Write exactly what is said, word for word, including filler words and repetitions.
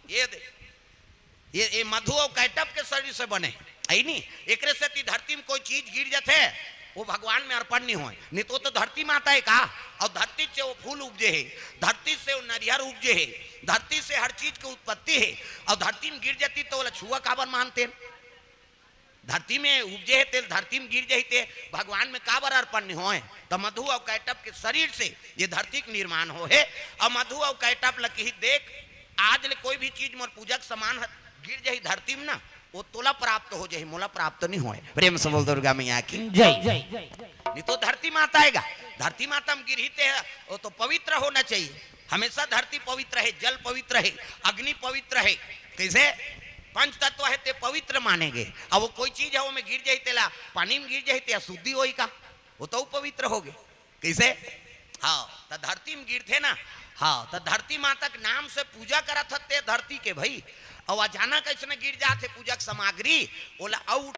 ये दे, ये, ये मधु अउ कैटभ के शरीर से बने, है नी? एकरे सेती धरती में कोई चीज गिर जाथे, वो भगवान में अर्पण नहीं होय, नहीं तो, तो धरती माता है का? और धरती से वो फूल उपजे है, धरती से वो नरियर उपजे है, धरती से हर चीज की उत्पत्ति है, और धरती में गिर जाती तो ओला छुआ काबर मानते? धरती में उपजे हे तेल धरती में गिर जाही ते भगवान में काबर अर्पण नहीं होय? तो मधु और कैटभ के शरीर से ये धरती के निर्माण हो हे। और मधु और कैटभ ल किही देख, आज ले कोई भी चीज मोर पूजा के सामान ह गिर जाही धरती में ना, वो तोला प्राप्त हो जाही, मोला प्राप्त नहीं होय। प्रेम से बोल दुर्गा मैया की जय। नहीं तो धरती माता आएगा, धरती माता में गिरही ते, वो तो पवित्र होना चाहिए। हमेशा धरती पवित्र है, जल पवित्र है, अग्नि पवित्र है। कैसे? पंच तत्व है ते पवित्र मानेंगे। अब वो कोई चीज है, वो में गिर जाही तेला, पानी में गिर जाही ते अशुद्धि होई का? वो तो पवित्र हो गए। कैसे? हाँ, तो धरती में गिरथे ना। हाँ, तो धरती माता के नाम से पूजा करत हते धरती के भाई। और अचानक ऐसने गिर जाथे पूजा के सामग्री, ओला अउ